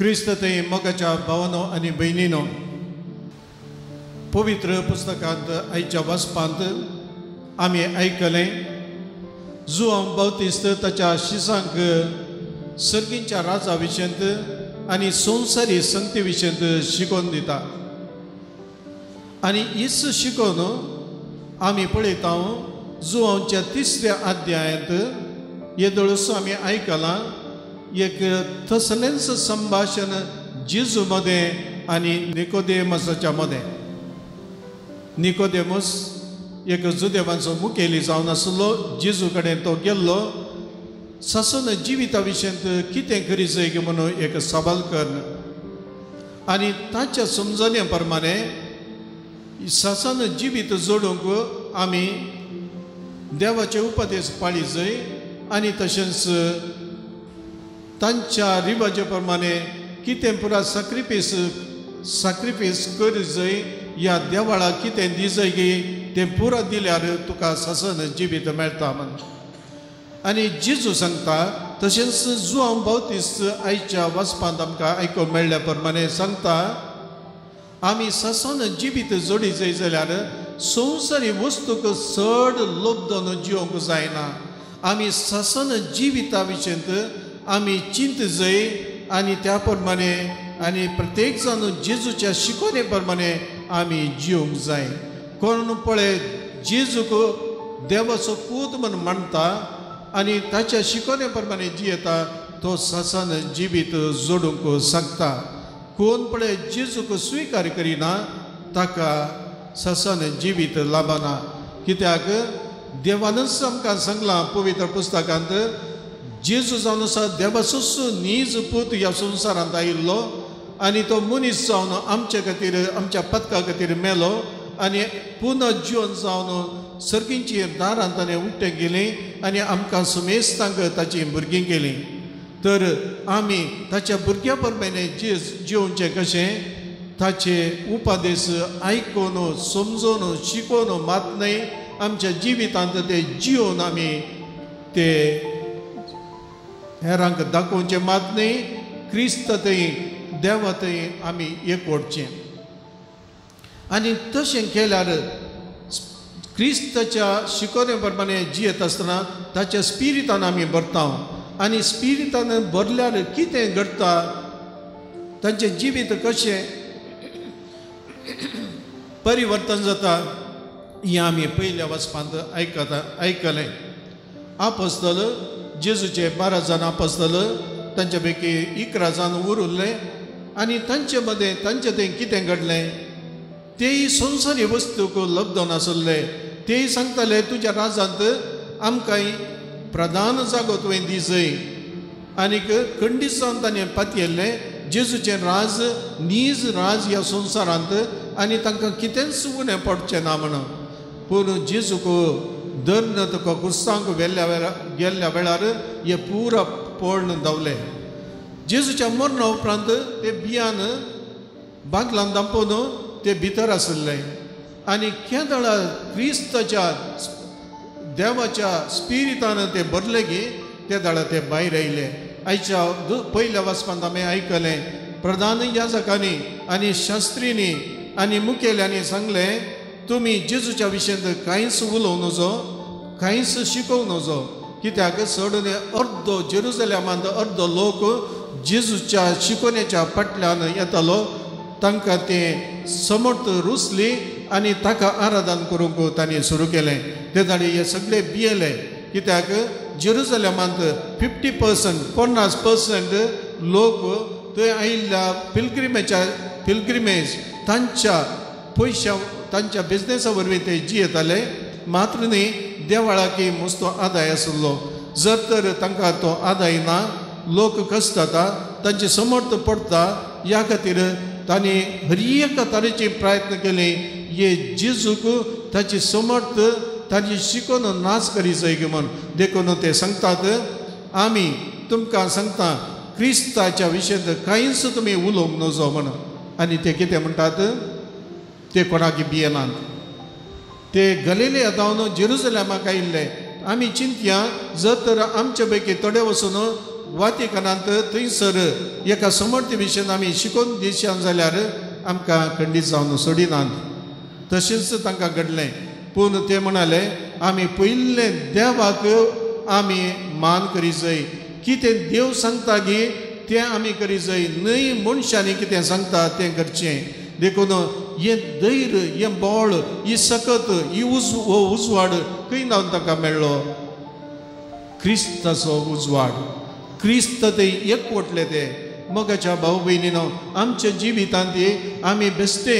क्रिस्त थंय मोगाच्या भावानो आनी भयणीनो, पवित्र पुस्तकांत आयच्या वाचपांत आमी आयकलें जुआंव बाप्तिस्त ताच्या शिसांक सर्गींच्या राजा विशयंत आनी संवसारी संगती विशयंत शिकोवन दिता. आनी हीच शिकोवन आमी पळयता जुआंवच्या तिसऱ्या अध्यायांत येदोळसो आमी आयकलां एक तसलेंच संभाशण जेजू मदें आनी निकोदेमसाच्या मदें. निकोदेमस एक जुदेवांचो मुखेली जावन आसलो. जेजू कडेन तो गेल्लो सासून जिविता विशयंत कितें करी जाय की म्हणून एक सवाल करून आनी ताच्या समजण्या प्रमाणे सासन जिवीत जोडूंक आमी देवाचे उपदेश पाळी जाय आनी तशेंच तांच्या रिवाजे प्रमाणे कितें पुरा साक्रिफीस करी जाय या देवाळाक कितें दी जाय की तें पुरा दिल्यार तुका सासन जिवीत मेळटा म्हण. आनी जेजू सांगता तशेंच जुआंव बाप्तिस्त आयच्या वाचपांत आमकां आयकूंक मेळ्ळ्या प्रमाणे सांगता आमी सासन जिवीत जोडी जाय जाल्यार संवसारी वस्तूक चड लोभ जिवंक जायना. आमी सासन जिविता विशयंत आमी चिंत जाय आनी त्या प्रमाणे आनी प्रत्येक जाण जेजूच्या शिकवणे प्रमाणे आमी जिवंक जाय. कोण पळय जेजूक देवाचो पूत म्हण मानता आनी ताच्या शिकवणे प्रमाणे जियेता तो सासन जिवीत जोडूंक शकता. कोण पळय जेजूक स्विकार करिना ताका सासन जिवीत लाभना. कित्याक देवानूच आमकां सांगलां पवित्र पुस्तकांत जेजू जावन आसा देवाचोच नीज पूत ह्या संवसारांत आयिल्लो आनी तो मनीस जावन आमचे खातीर आमच्या पदका खातीर मेलो आनी पुनः जिवन जावन सर्गींची दारां ताणें उक्तें केलीं आनी आमकां सुमेस्तांक ताचीं भुरगीं केलीं. तर आमी ताच्या भुरग्यां प्रमाणे जिवचें कशें ताचे उपदेश आयकून समजून शिकोवन मात न्हय आमच्या जिवितांत ते जिवन आमी ते हेरांक दाखोवचें मात न्हय क्रिस्त थंय देवा थंय आमी एकवटचें. आनी तशें केल्यार क्रिस्ताच्या शिकवणे प्रमाणे जियेत आसतना ताच्या स्पिरितान आमी भरता आनी स्पिरितान भरल्यार कितें घडटा तांचें जिवीत कशें परिवर्तन जाता हें आमी पयल्या वाचपांत आयकलें. आपोस्तल जेजूचे 12 जाण आपोस्तल तांचे पैकी 11 जाण उरले आनी तांचे मदें तांचे थंय कितें घडलें तेय संवसारी वस्तूक लब्धन आसले. तेय सांगताले तुज्या राजांत आमकां प्रधान जागो तुवें दी जाय. आनीक खंडीत जावन ताणें पातयेल्लें जेजूचें राज नीज राज ह्या संवसारांत आनी तांकां कितेंच उणें पडचें ना म्हणून. पूण जेजूक धरून तुका क्रिस्तांक व्हेल्ल्या वेळार गेल्ल्या वेळार हे पुरा पळून धांवले. जेजूच्या मरणा उपरांत ते बियान बागलान दांपोवन ते भितर आशिल्ले आनी केदळा क्रिस्ताच्या देवाच्या स्पिरितान ते भरले की ते दाडा ते भायर आयले. आयच्या पयल्या वाचपांत आमी आयकलें प्रधान याजकांनी आनी शास्त्रींनी आनी मुखेल्यांनी सांगलें तुमी जेजूच्या विशयांत कांयच उलोवं नजो कांयच शिकोवं नजो. कित्याक चडून अर्दो जेरुजलेमांत अर्दो लोक जेजूच्या शिकोवण्याच्या फाटल्यान येतालो. तांकां तें समर्थ रुचली आनी ताका आराधन करूंक तांणी सुरू केलें. ते ताणी हे सगळे भियेले कित्याक जेरुजलेमांत 50% 50% लोक थंय आयिल्ल्या पिलग्रिमेज तांच्या पयश्या तांच्या बिजनेसा वरवीं ते जियेताले. मात्र न्ही देवळाकी मस्तो आदाय आसलो. जर तर तांकां तो आदाय ना लोक कसता तांचे समर्थ पडटा. ह्या खातीर तांणी हर एका तरेचे प्रयत्न केले हे जेजूक ताची समर्थ ताची शिकोवन नाच करी जाय म्हूण. देखून ते सांगतात आमी तुमकां सांगता क्रिस्ताच्या विशयांत कांयच तुमी उलोवंक नजो म्हण. आनी ते कितें म्हणटात ते कोणाक भियेनात. ते गलिलिया जावन जेरुजलेमाक आयिल्ले. आमी चिंतया जर तर आमचे पैकी थोडे वचून वातिकनांत थंयसर एका समर्थी विशयान आमी शिकोवन दिशान जाल्यार आमकां खंडीत जावन सोडिनात. तशेंच तांकां घडलें. पूण ते म्हणाले आमी पयलें देवाक आमी मान करी जाय, कितें देव सांगता गी तें आमी करी जाय, न्हय मनशांनी कितें सांगता तें करचें. देखून हें धैर्य, हें बळ, ही सकत, ही हो उजवाड खंय जावन तांकां मेळ्ळो? क्रिस्ताचो उजवाड. क्रिस्त ते एकवटले ते. मोगाच्या भाव भयणीनो, आमच्या जिवितांत आमी बेस्ते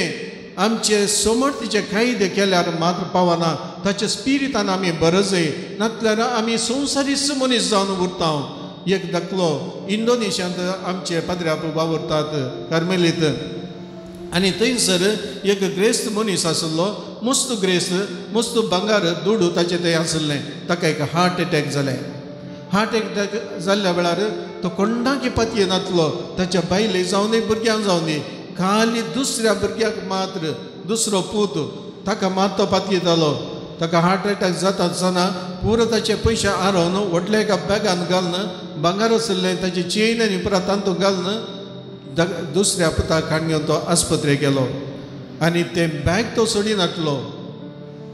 आमचे समर्थीचे कायदे केल्यार मात्र पावना, ताच्या स्पिरितान आमी बरजय, नातल्यार आमी संवसारीच मनीस जावन उरता. एक दाखलो, इंडोनेशियांत आमचे पाद्र्याप वावुरतात कार्मेलीत, आनी थंयसर एक ग्रेस्त मनीस आसलो, मस्त ग्रेस्त, मस्त भांगार दुडू ताचे थंय आसलें. ताका एक हार्ट एटॅक जालें. हार्ट एटॅक जाल्ल्या वेळार तो कोणाकी पातये नातलो, ताच्या बायले जावं दी भुरग्यांक जावं दी, खाली दुसऱ्या भुरग्याक मात्र, दुसरो पूत ताका मात तो पातयेतालो. ताका हार्ट एटॅक जाता आसतना पुरो ताचे पयशे आरोवन व्हडल्या एका बॅगान घालून, भांगार आशिल्लें ताची चेन आनी पुरा तांतूं घालून दुसऱ्या पुताक हाडून घेवन तो आस्पत्रेक गेलो. आनी तें बॅग तो सोडिनातलो.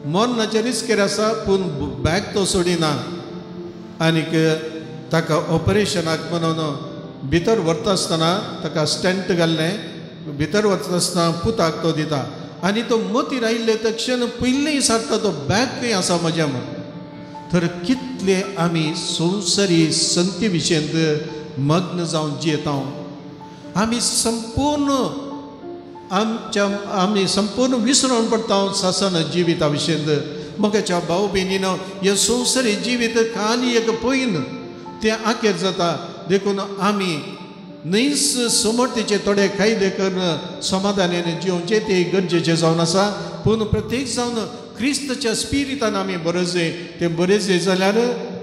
मरणाचें रिस्केर आसा पूण बॅग तो सोडिना. आनीक ताका ऑपरेशनाक म्हणून भितर व्हरता आसतना ताका स्टंट घाल्लें. भितर वता आसतना पुताक तो दिता आनी तो मतीर आयिल्ले तक्षण पयलीं सारता तो बॅग खंय आसा म्हज्या म्हण. तर कितले आमी संवसारी संती विशयांत मग्न जावन जियेता. आमी संपूर्ण आमच्या आमी संपूर्ण विसरून पडटा सासन जिविता विशयांत. मोगाच्या भाव भयणीनो, हें संवसारी जिवीत खाली एक पयन तें आखेर जाता. देखून आमी न्हयच समर्थीचे थोडे कायदे करून समाधानान जिवचें तें गरजेचें जावन आसा. पूण प्रत्येक जावन क्रिस्ताच्या स्पिरितान आमी बरजय, तें बरजय जाल्यार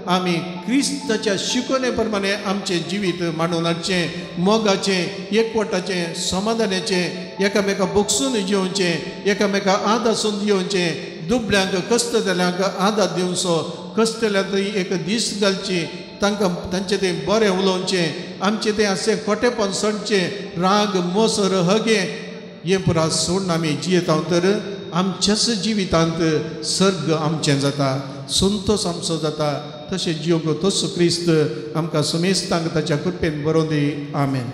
आमी क्रिस्ताच्या शिकवणे प्रमाणे आमचें जिवीत मांडून हाडचें, मोगाचें, एकवटाचें, समाधानाचें, एकामेका बोगसून जिवचें, एकामेका आदासून जिवचें, दुबल्यांक कश्टतल्यांक आदार दिवचो, कश्टतल्यांक एक दीस घालची, तांकां तांचें तें बरें उलोवचें, आमचें तें अशें खोटेपण सोडचें, राग मोसर हगें हें पुरा सोडून आमी जियेता तर आमच्याच जिवितांत सर्ग आमचें जाता, संतोश आमचो जाता. तशें जिवंक तसो क्रिस्त आमकां सुमेस्तांक ताच्या कृपेन बरोवन दी. आमेन.